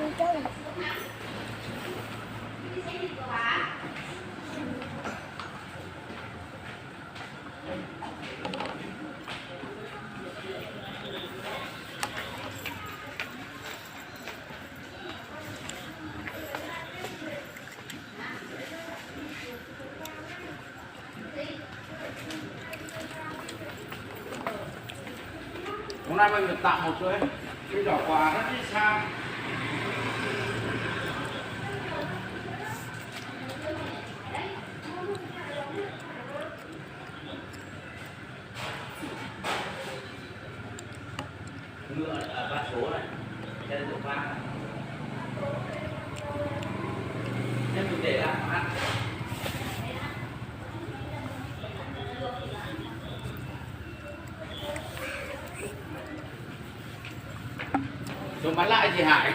Hôm nay mọi người tặng một chuỗi cái giỏ quà rất ít sao. Ngựa, à, ba số này. Cho nên tụi khoan. Cho nên tụi để lại khoan. Số bán lại thì Hải.